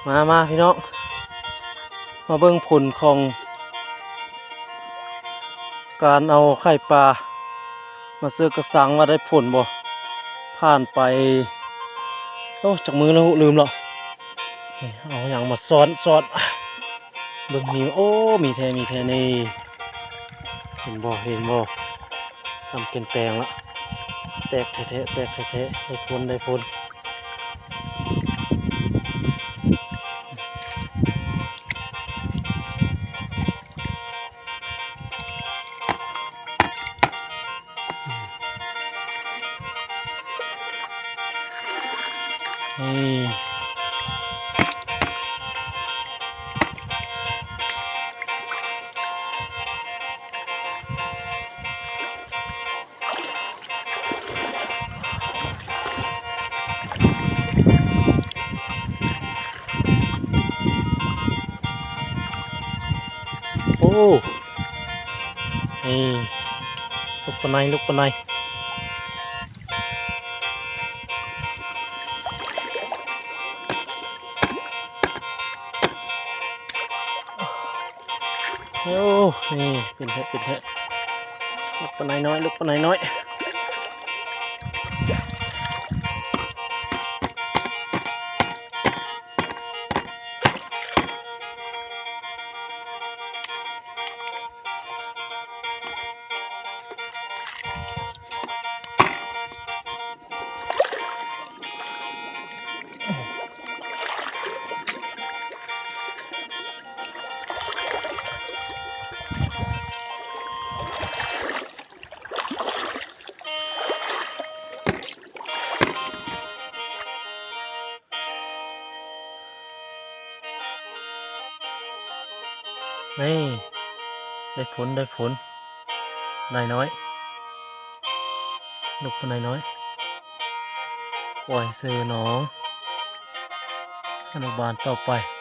ມາ ມາພີ່ນ້ອງ ມາເບິ່ງຜົນຂອງການເອົາໄຂ່ປາມາເຊີກະຊັງວ່າໄດ້ຜົນບໍ່. ຜ່ານໄປ ໂອ້ ຈັກມື້ແລ້ວ ລືມແລ້ວ. ນີ້ ເອົາຫຍັງມາຊ້ອນ ຊ້ອນ ເບິ່ງນີ້ ໂອ້ ມີແທ້ ມີແທ້ນີ້. ເຫັນບໍ່ ເຫັນບໍ່? ສ່ຳແກ່ນແປງລະ ແຕກແທ້ໆ ແຕກແທ້ໆ ໄດ້ຜົນ ໄດ້ຜົນ. ນີ້ ໂອ້ ນີ້ ລຸກປານໃດ ລຸກປານໃດ. ໂອ້ ນີ້ ເປັນແທ້ ເປັນແທ້. ລຸກປານໃດນ້ອຍ ລຸກປານໃດນ້ອຍ. ນີ້ ໄດ້ຜົນ ໄດ້ຜົນ ນາຍນ້ອຍ ລຸກປານໃດນ້ອຍ. ປ່ອຍເຊີໜອງ ອະນຸບານຕໍ່ໄປ.